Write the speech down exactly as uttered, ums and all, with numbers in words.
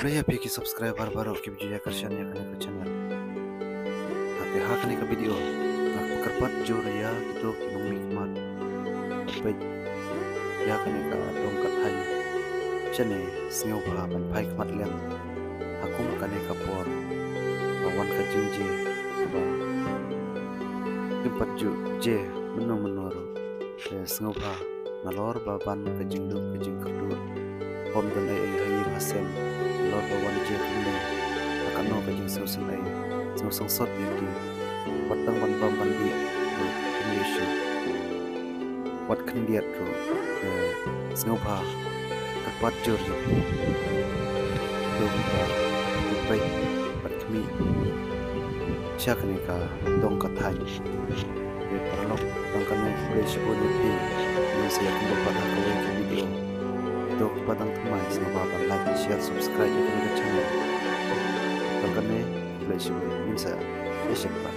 Khublei ïa phi ki subscriber baroh kiba ju ïa kyrshan ïa kane ka channel. Hynrei ha kane ka video nga kyrpad jur ïa kito ki nongmihkhmat. Peit ïa kane ka dong ka thaiñ. Shane sngewbha ban phai khmat lem ha kum kane ka por ba wan ka jingjia ba kim pat ju jia mynno mynno ruh. Te sngewbha nalor ba ban ka jingduk ka jingkyrduh, bym don ei ei ha ïing ha sem, nalor ba wan jia kumne ha kano ka jingsngewsynei, sngewsynei sot ïa ki. Wat tang ban bam ban dih ruh kim ïoh shuh. Wat khyndiat ruh, te sngewbha kyrpad jur ïa phi. Duk ba peit bad khmih sha kane ka dong ka thaiñ. Te paralok, tang kane, khublei shibun ïa phi. Ngin sa ïakynduh pat ha kawei ka video. To, kaba dang thymmai sngewbha ban like, share, subscribe ïa kane ka channel. Tang kane, khublei shibun, ngin sa ïashem pat.